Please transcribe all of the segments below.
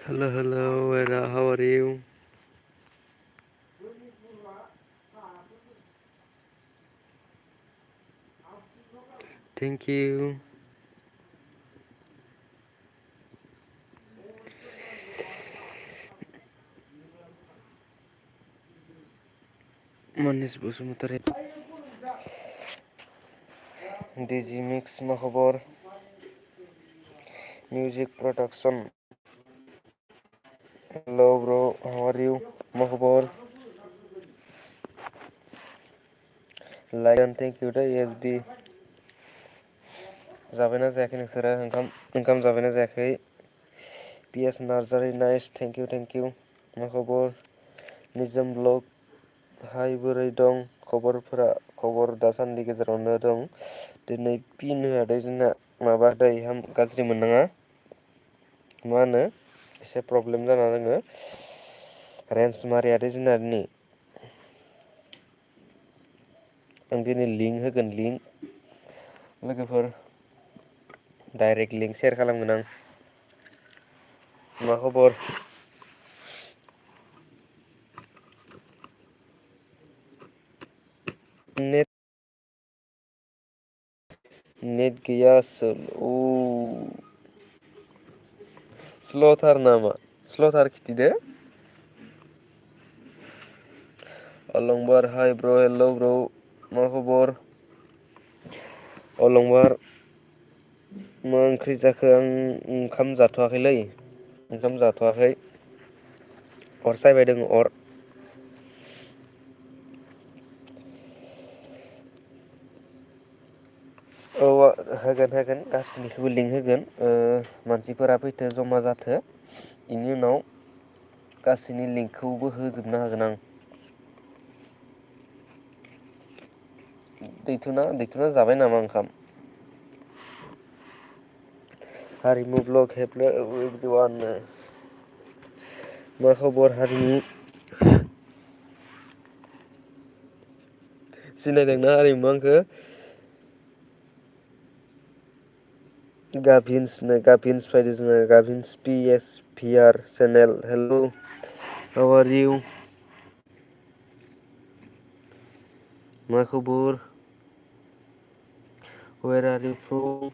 Hello, hello, Era, how are you? Thank you. Manis Bosumataरि. Digi Mix मा खबर? Music production. Hello bro, how are you? मा खबर? Like and thank you दा SB. जाबायना जायाखै नोंसोरो ओंखाम जाबायना जायाखै? PS Narzary nice thank you मा खबर? निजोम ब्लग हाय बोरै दं खबर दासान्दि गेजेरावनो दं दिनै पिन होआदै जोंना माबा दै गाज्रि मोननाङा मा होनो एसे प्रब्लेम जाना दोङो रेन्ज मारियादै जोंना दिनै आं दिनै लिंक होगोन लोगोफोर डाइरेक्ट लिंक सेयार खालामगोन आं मा खबर नेट गैया आसोल स्ल'थार नामा स्ल'थार खिथिदो अलंबार हाय ब्र हेलौ ब्र मा खबर अलंबार मा ओंख्रि जाखो आं ओंखाम जाथ'वाखैलै ओंखाम जाथ'वाखै अर सायबाय दं अर औ होगोन गासैनिखौबो लिंक होगोन मानसिफोरा फैथो जमा जाथो बेनि उनाव गासैनि लिंकखौबो होजोबनो हागोन आं दैथुना जाबाय नामा ओंखाम हारिमु ब्लग हेल्ल' एभ्रिवान मा खबर हारिमु सिनायदोंना हारिमु आंखो गाभिन्स फैदो जोङो गाभिन्स PSVR channel hello how are you मा खबर वेर आर इउ फ्रम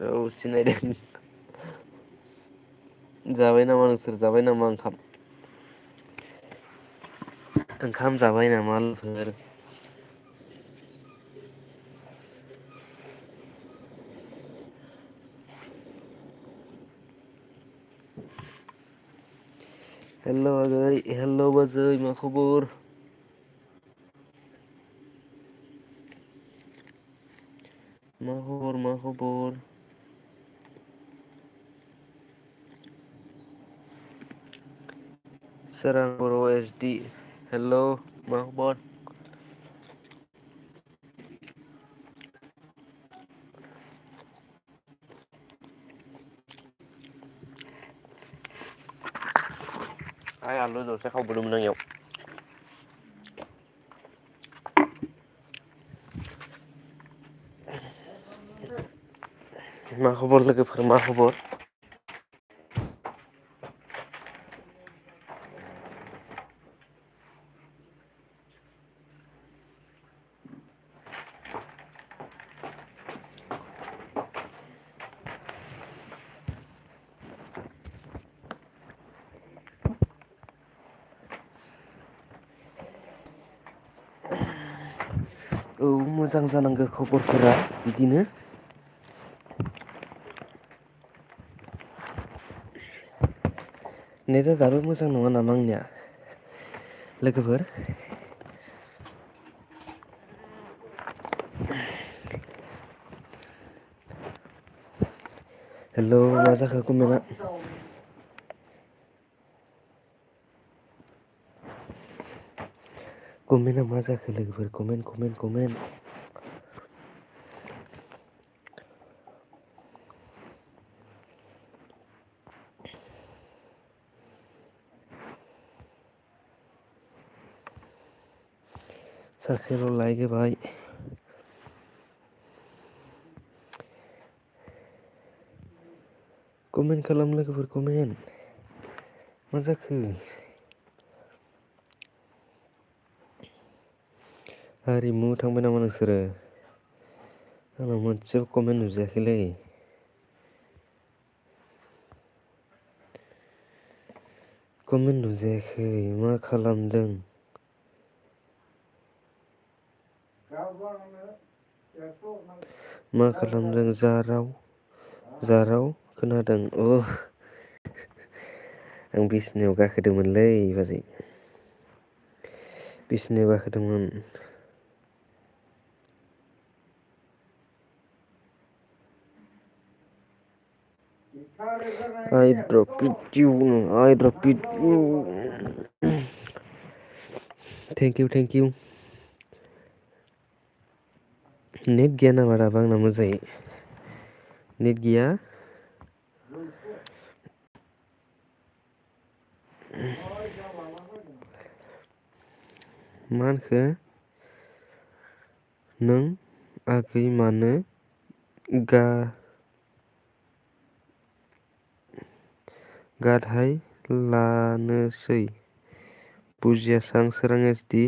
औ सिनायदों जाबाय नामा नोंसोर जाबाय नामा ओंखाम जाबाय नामा लोगोफोर हेल' आगै हेल' बाजै मा खबर मा खबर सोरां बर' SD हेल' मा खबर आइ आलु दरसे खावबोदोंमोन आं इयाव मा खबर लोगोफोर मा खबर औ मोजां जानांगौ खबरफोरा बिदिनो। नेटआ दाबो मोजां नङा नामा आंनिया लोगोफोर? हेलौ मा जाखो कमेन्टआ? कमेन्टआ मा जाखो लोगोफोर कमेन्ट कमेन्ट कमेन्ट। सासेल' लाइक होबाय। कमेन्ट खालाम लोगोफोर कमेन्ट। मा जाखो? हारिमु थांबाय नामा नोंसोरो? आंनाव मोनसेबो कमेन्ट नुजायाखैलै। कमेन्ट नुजायाखै मा खालामदों? मा खालामदों जाराव खोनादों आं बिसिनायाव गाखोदोंमोनलै बाजै बिसिनायाव गाखोदोंमोन। I drop it you thank you net गैया नामा दाबो आंना मोजाङै नेट गैया मा होनखो नों आगै मानो गाहाय लानोसै बुजियासां सोरां एसडि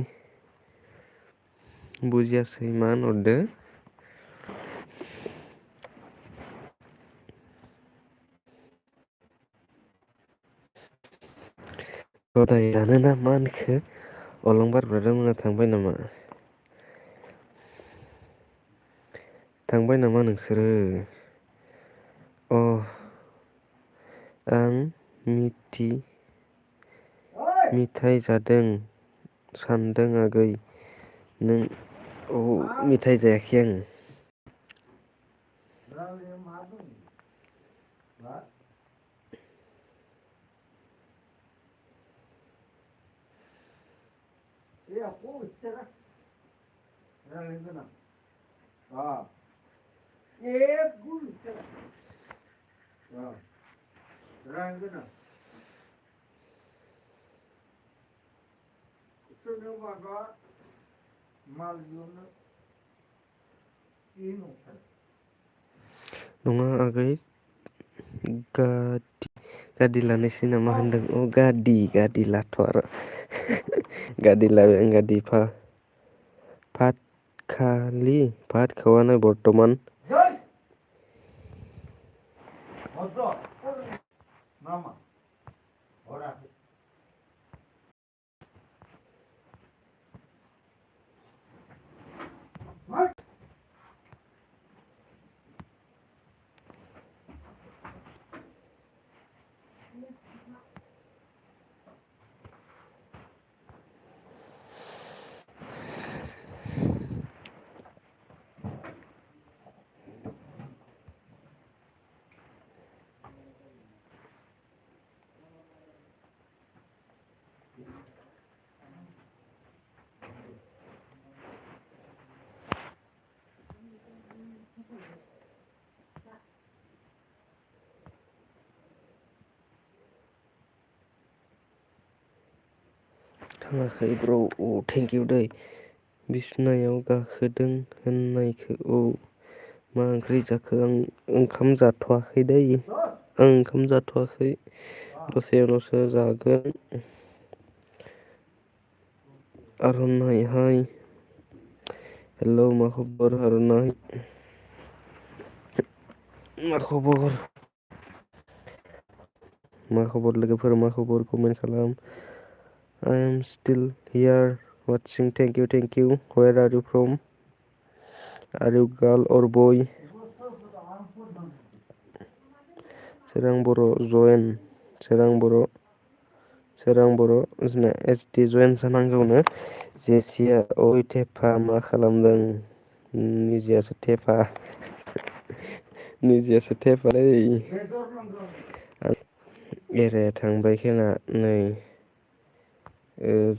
बुजियासै मा होनहरदो गदायानो ना मा होनखो अलंबार ब्रादार मोना थांबाय नामा नोंसोरो अ आं मिथाइ जादों सानदों आगै नों मिथाइ जायाखै आं नङा आगै गारि लानोसै नामा होनदों गारि लाथ' आरो गारि लाबाय आं गारि भात खावा নাই बर्तमान थाङाखै ब्र थेंक इउ दै बिसनायाव गाखोदों होननायखौ मा ओंख्रि जाखो आं ओंखाम जाथ'वाखै दै दसे उनावसो जागोन आर'नाइ हाय हेलौ मा खबर आर'नाइ मा खबर लोगोफोर मा खबर कमेन्ट खालाम I am still here watching thank you where are you from Are you girl or boy? सोरां बर' जयेन सोरां बर' जोंना HD जयेन जानांगौनो जेसिया ओइ थेफा मा खालामदों निजियासो थेफालै एराया थांबाय खोना नै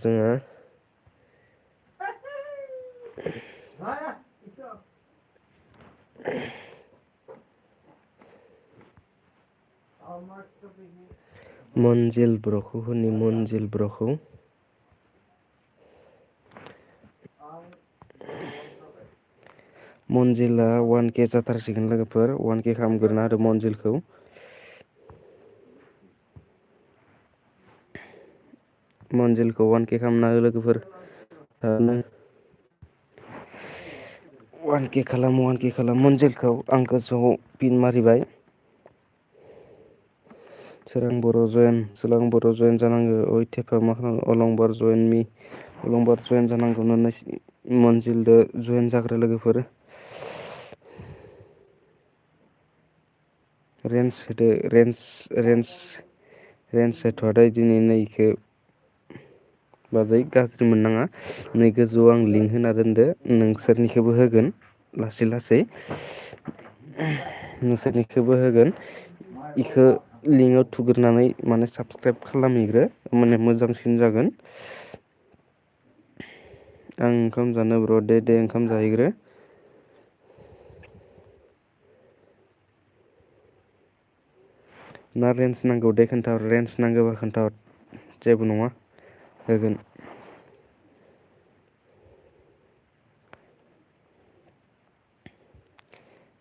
जोंहा मनजिल ब्र'खौ होनि मनजिल ब्र'खौ मनजिला 1K जाथारसिगोन लोगोफोर 1K खालामग्रोना होदो मनजिलखौ मनजिलखौ 1K खालामना हो लोगोफोर 1K खालाम मनजिलखौ आं गोजौआव पिन मारिबाय सोरां बर' जयेन जानांगौ ओइ थेफा मा खालाम अलंबार जयेन जानांगौ मनजिलदो जयेन जाग्रा लोगोफोर रेन्ज होदो रेन्ज होथ'वादै दिनै नैखौ बाजै गाज्रि मोननाङा नै गोजौआव आं लिंक होना दोनदो नोंसोरनिखौबो होगोन लासै नोंसोरनिखौबो होगोन इखो लिंकआव थुग्रोनानै माने साबसक्राइब खालामहैग्रो माने मोजांसिन जागोन आं ओंखाम जानो ब्र' दे ओंखाम जाहैग्रो ना रेन्ज नांगौ दे खोन्थाहर रेन्ज नांगौबा खोन्थाहर जेबो नङा होगोन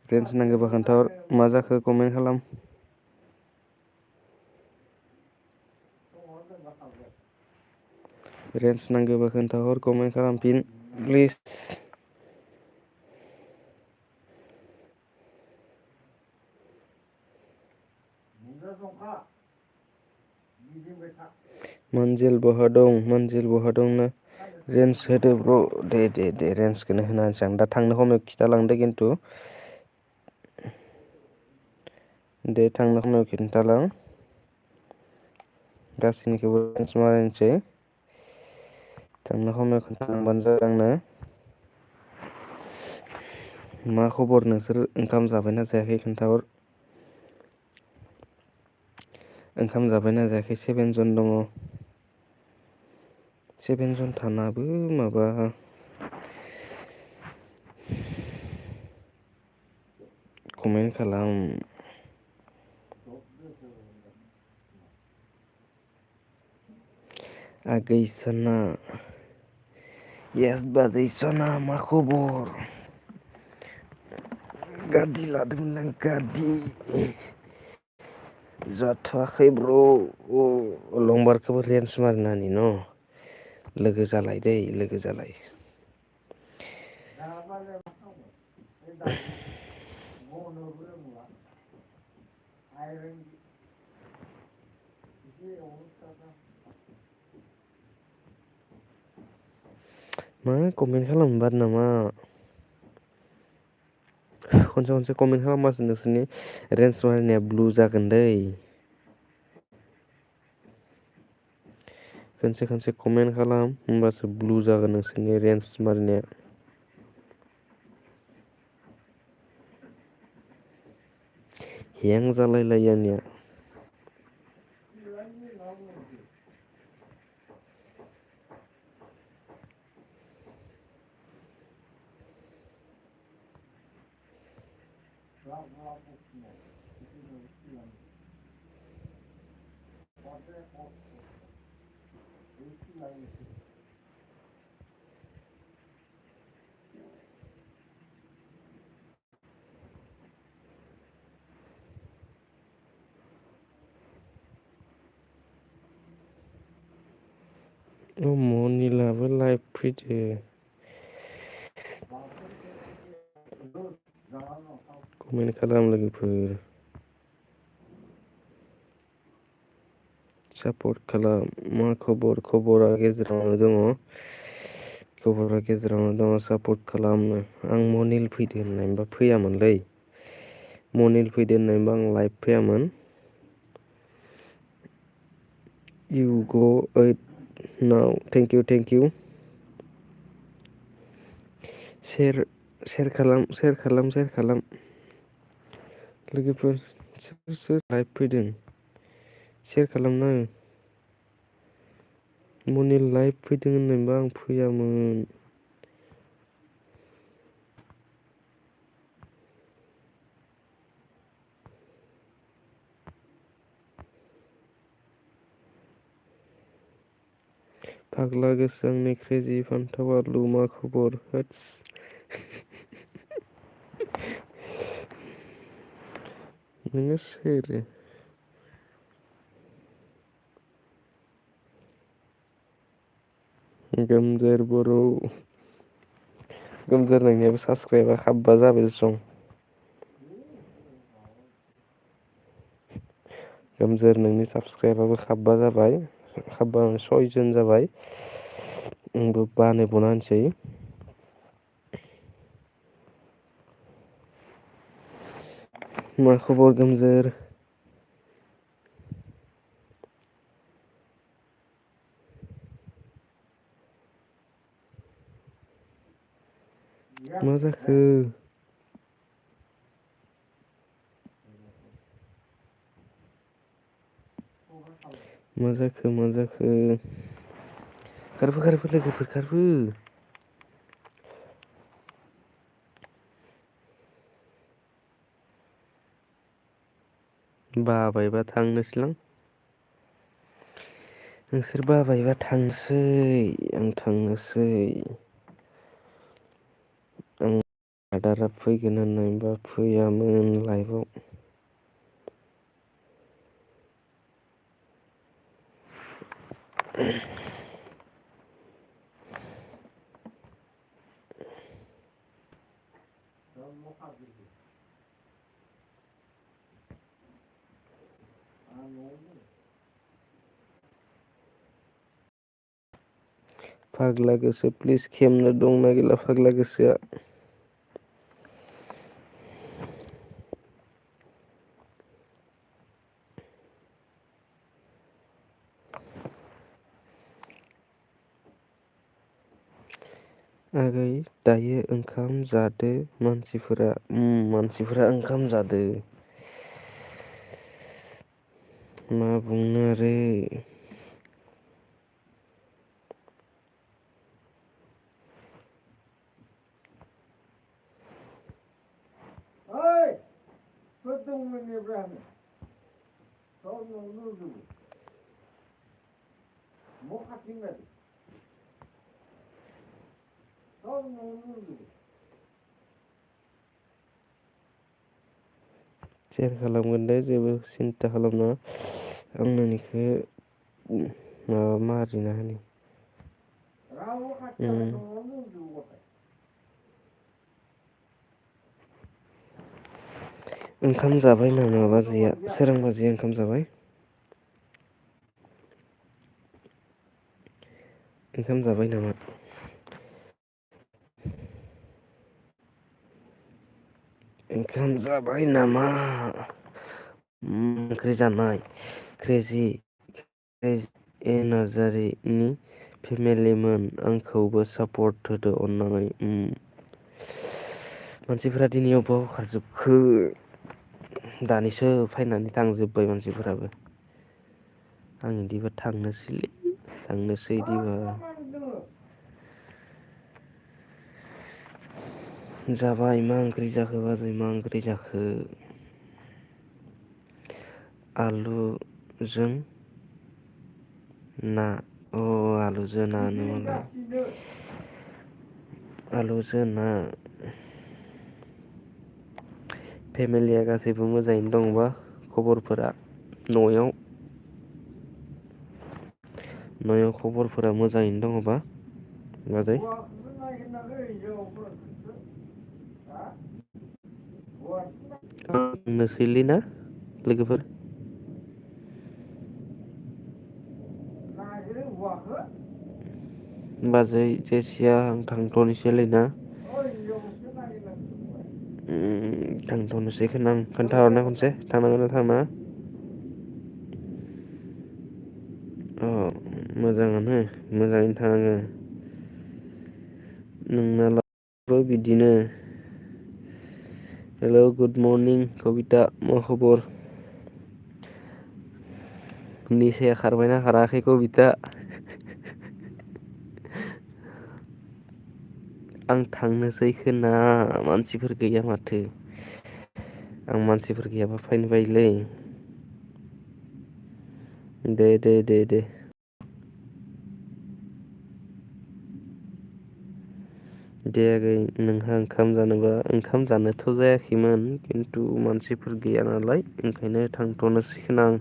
रेन्ज नांगौबा खोन्थाहर मा जाखो कमेन्ट खालाम रेन्ज नांगौबा खोन्थाहर कमेन्ट खालामफिन प्लिज मनजिल बहा दं ना रेन्ज होदो ब्र' दे रेन्जखौनो होना होनोसै आं दा थांनो समाव खिथालांदो खिन्थु दे थांनो समाव खिन्थालां गासैनिखौबो रेन्ज मारिनोसै थांनो समाव खोन्थालांबानो जाबाय आंनो मा खबर नोंसोर ओंखाम जाबायना जायाखै खोन्थाहर ओंखाम जाबायना जायाखै 7 जन दङ 7 जन थानाबो माबा कमेन्ट खालाम आगै सना बाजै सना मा खबर गारि लादोंमोन आं गारि जाथ'वाखै ब्र' अलंबारखौबो रेन्ज मारिना होनि न लोगो जालाय मा कमेन्ट खालामनो बाद नामा खनसे कमेन्ट खालामबासो नोंसोरनि रेन्ज मारिनाया ब्लु जागोन दै खनसे कमेन्ट खालाम होमबासो ब्लु जागोन नोंसोरनि रेन्ज मारिनाया हें जालायलायो आंनिया मनिलाबो लाइभ फैदो कमेन्ट खालाम लोगोफोर सापर्ट खालाम मा खबरा गेजेरावनो दङ खबरा गेजेरावनो दङ सापर्ट खालामनो। आं मनिल फैदो होननायमोनबा फैयामोनलै। मनिल फैदो होननायमोनबा आं लाइभ फैयामोन। इउ गो ओइट नाउ थेंक इउ शेर खालाम लोगोफोर सोर लाइभ फैदों शेर खालामना हो। मनिल लाइभ फैदों होननायमोनबा आं फैयामोन। फाग्ला गोसो आंनि क्रेजि फान्थाव आलु मा खबर होत्स नोङो सोरो? गोमजोर बर' गोमजोर नोंनियाबो साबसक्राइबा खाबबा जाबाय सं। गोमजोर नोंनि साबसक्राइबाबो खाबबा जाबाय। खाबबा 6 जन जाबाय। आंबो बानाय बावना होनसै। मा खबर गोमजोर? मा जाखो? मा जाखो खारबो लोगोफोर खारबो। बाबायबा थांनोसैलां। नोंसोर बाबायबा थांसै आं थांनोसै। आं आदारा फैगोन होननायमोनबा फैयामोन लाइभआव। फाग्ला गोसो प्लिज खेमनो दंना गैला फाग्ला गोसोआ? आगै दायो ओंखाम जादो मानसिफोरा ओंखाम जादो। मा बुंनो आरो। शेयार खालामगोन दे जेबो सिन्था खालामनाङा। आं नोंनिखो माबा मारिना होनि। ओंखाम जाबाय नामा बाजैया? सोरां बाजैया ओंखाम जाबाय? ओंखाम जाबाय नामा? ओंखाम जाबाय नामा? ओंख्रि जानाय क्रेजि नार्जारिनि फेमिलिमोन आंखौबो सापर्ट होदो अननानै। मानसिफोरा दिनै अबाव खारजोबखो? दानिसो फायनानै थांजोब्बाय मानसिफोराबो। आं इदिबा थांनोसैलै इदिबा। जाबाय मा ओंख्रि जाखो बाजै मा ओंख्रि जाखो? आलुजों ना अ आलुजों नानो मालाय। आलुजों ना। फेमिलिया गासैबो मोजाङैनो दंबा खबरफोरा न'याव? न'याव खबरफोरा मोजाङैनो दङबा बाजै? थांनोसैलै ना लोगोफोर? बाजै जेसिया आं थांथ'नोसैलै ना। थांथ'नोसै खोनो आं खोन्थाहरना खनसे थांनांगोन ना थांनाङा। अ मोजाङानो मोजाङैनो थानाङो। नोंनालाबो बिदिनो। हेलौ गुड मरनिं कबिता मा खबर? निसाया खारबायना खाराखै कबिता? आं थांनोसै खोना मानसिफोर गैया माथो। आं मानसिफोर गैयाबा फैनो बायोलै। दे दे दे दे। दे आगै नोंहा ओंखाम जानोबा ओंखाम जानोथ' जायाखैमोन खिन्थु मानसिफोर गैया नालाय ओंखायनो थांथ'नोसै खोनो आं।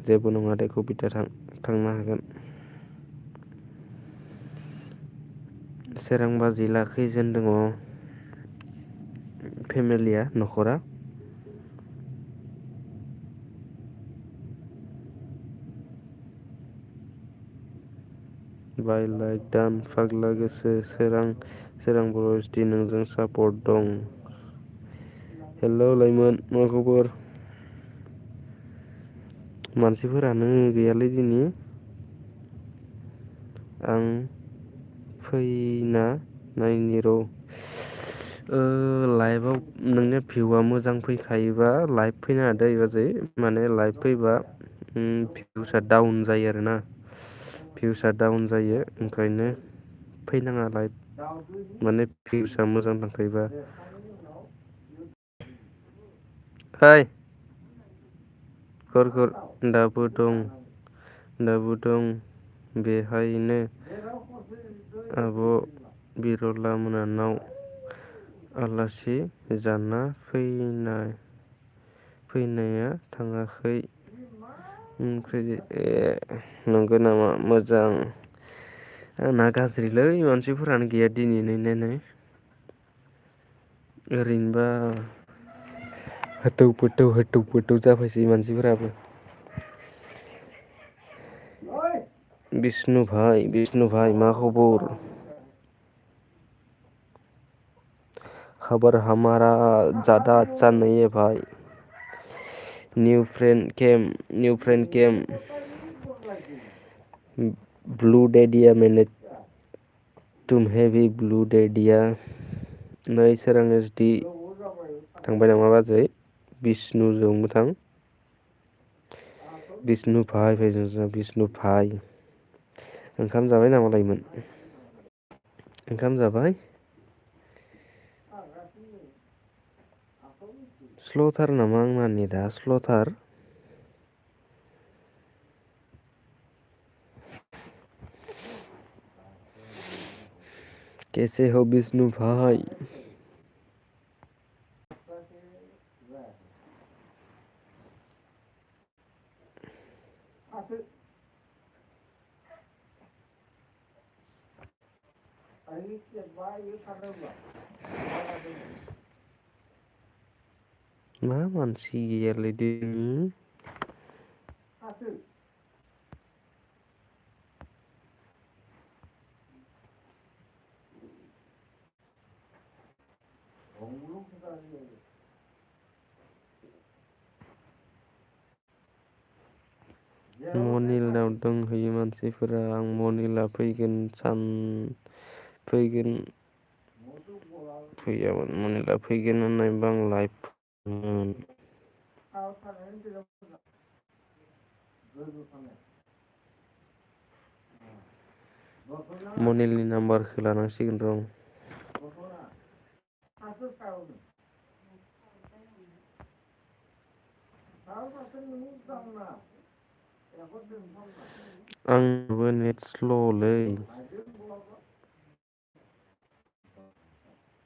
जेबो नङा दे कबिता थांनो हागोन। सोरां बाजिला खैजोन दङ फेमिलिया न'खरा? बाय लाइक दान फाग्ला गोसो सोरां ब्र'सटि नोंजों सापर्ट दं। हेलौ लाइमोन मा खबर? मानसिफोरानो गैयालै दिनै। आं फैना नायनि र'। लाइभआव नोंनिया भिउआ मोजां फैखायोबा लाइभ फैनाङा दै बाजै माने लाइभ फैबा भिउसआ डाउन जायो आरोना। भिउसआ डाउन जायो ओंखायनो फैनाङा लाइभ माने भिउसआ मोजां थांखायोबा। ओइ खर दाबो दं बेहायनो आब' बिरला मोनानाव आलासि जाना फैनाया थाङाखै। नंगौ नामा मोजां। आंना गाज्रिलै मानसिफोरानो गैया दिनैनिनो। ओरैनोबा होथौ फोथौ जाबायसै मानसिफोराबो। बिष्णु भाइ मा खबर? खबर हमारा ज़्यादा अच्छा नहीं है भाई। न्यू फ्रेंड केम ब्लू दे दिया मैंने तुम्हें भी ब्लू दे दिया। नै सोरां एसडि थांबाय नामा बाजै बिष्णुजोंबो थां। बिष्णु भाइ ओंखाम जाबाय नामा लायमोन? ओंखाम जाबाय? स्ल'थार नामा आंना नेटआ स्ल'थार? कैसे हो बिष्णु भाई? मा मानसि गैयालै दिनै? मनिलाव दंहैयो मानसिफोरा आं मनिला फैयामोन मनिला फैगोन होननायबा आं लाइभ मनिलनि नाम्बारखौ लानांसिगोन र' आं। आंनाबो नेट स्ल'लै।